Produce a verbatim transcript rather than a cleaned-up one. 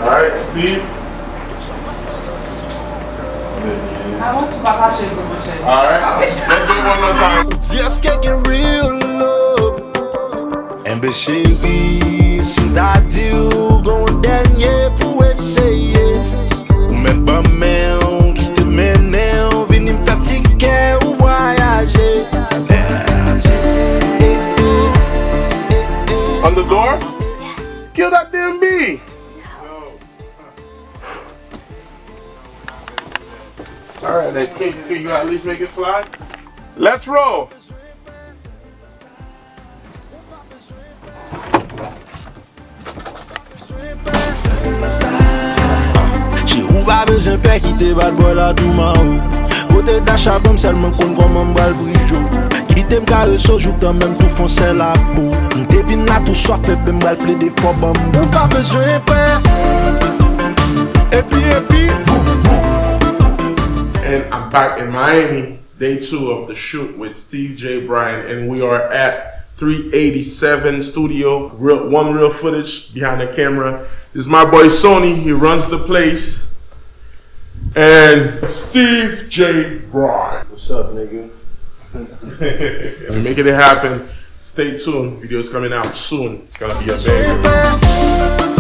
Alright, Steve. Avan tou pa fache sou mwen chè. Alright. Let's do it one more time. Ou di èske gen real love? Enben cheri, si m ta di w gon dènye pou eseye, ou mèt ban men w, kite mennen w, vini m fè ti kè ou vwayaje. On the door? Kill that damn bee! Alright, then can, can you at least make it fly? Let's roll! Cheri, ou pa bezwen pè, kite bad boy la touman ou. Kote Dasha ban m sèl mwen konn kòman m pral prijo. Kite m karese w jouk tan menm tou fon sèl ak pou. M te vin la tou swaf, ebyen m pral plede fò ban m. Ou pa bezwen pè. Epi, epi, vou, vou. And I'm back in Miami, day two of the shoot with Steve J. Bryan, and we are at three eighty-seven Studio. Real, one real footage behind the camera. This is my boy Sony. He runs the place. And Steve J. Bryan. What's up, nigga? We're making it happen. Stay tuned. Videos coming out soon. It's gonna be a banger.